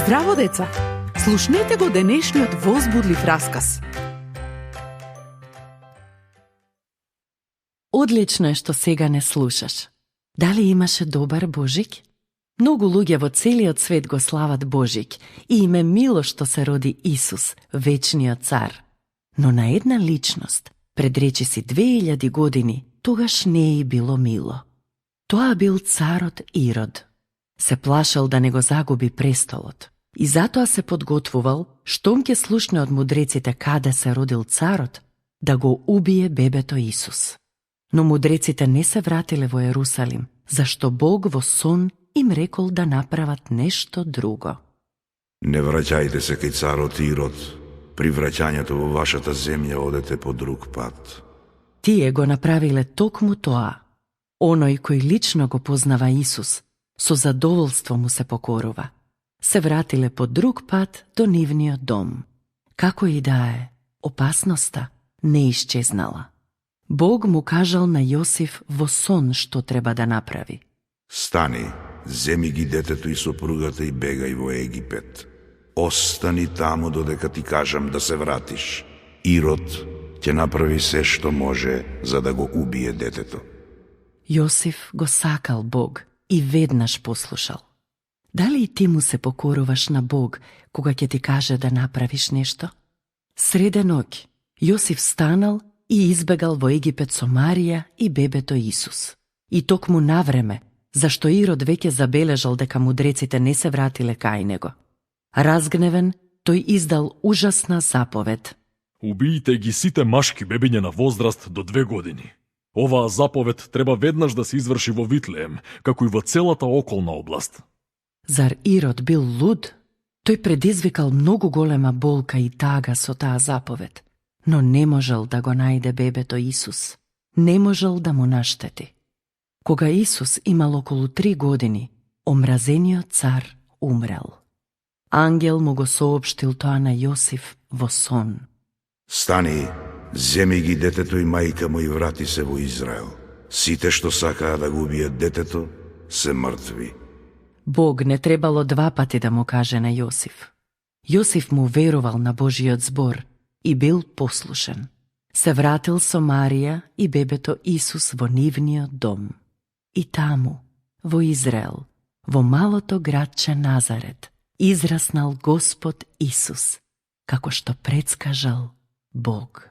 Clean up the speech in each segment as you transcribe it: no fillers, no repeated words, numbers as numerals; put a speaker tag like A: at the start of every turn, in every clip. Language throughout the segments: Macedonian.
A: Здраво, деца! Слушнете го денешниот возбудлив расказ.
B: Одлично е што сега не слушаш. Дали имаше добар Божик? Многу луѓе во целиот свет го слават Божик и им е мило што се роди Исус, вечниот цар. Но на една личност, пред речиси 2000 години, тогаш не е било мило. Тоа бил царот Ирод. Се плашал да не го загуби престолот и затоа се подготвувал, штом ќе слушне од мудреците каде се родил царот, да го убие бебето Исус. Но мудреците не се вратиле во Ерусалим, зашто Бог во сон им рекол да направат нешто друго.
C: Не враќајте се кај царот Ирод. При враќањето во вашата земја одете по друг пат.
B: Тие го направиле токму тоа. Оној кој лично го познава Исус, со задоволство му се покорува. Се вратиле по друг пат до нивниот дом. Како и да е, опасноста не исчезнала. Бог му кажал на Јосиф во сон што треба да направи.
C: Стани, земи ги детето и сопругата и бегај во Египет. Остани таму додека ти кажам да се вратиш. Ирод ќе направи се што може за да го убие детето.
B: Јосиф го сакал Бог и веднаш послушал. Дали и ти му се покоруваш на Бог кога ќе ти каже да направиш нешто? Среде ноќ, Јосиф станал и избегал во Египет со Марија и бебето Исус. И токму навреме, зашто Ирод веќе забележал дека мудреците не се вратиле кај него. Разгневен, тој издал ужасна заповед.
D: Убијте ги сите машки бебиња на возраст до 2 години. Оваа заповед треба веднаш да се изврши во Витлеем, како и во целата околна област.
B: Зар Ирод бил луд? Тој предизвикал многу голема болка и тага со таа заповед, но не можел да го најде бебето Исус. Не можел да му наштети. Кога Исус имал околу 3 години, омразениот цар умрел. Ангел му го соопштил тоа на Јосиф во сон.
C: Стани, земи ги детето и мајка му и врати се во Израел. Сите што сакаа да го убијат детето, се мртви.
B: Бог не требало 2 пати да му каже на Јосиф. Јосиф му верувал на Божиот збор и бил послушен. Се вратил со Марија и бебето Исус во нивниот дом. И таму, во Израел, во малото градче Назарет, израснал Господ Исус, како што предскажал Бог.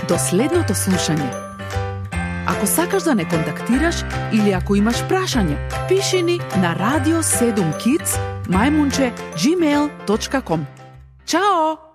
A: До следното слушање. Ако сакаш да не контактираш или ако имаш прашање, пиши ни на radio7kids@gmail.com. Чао!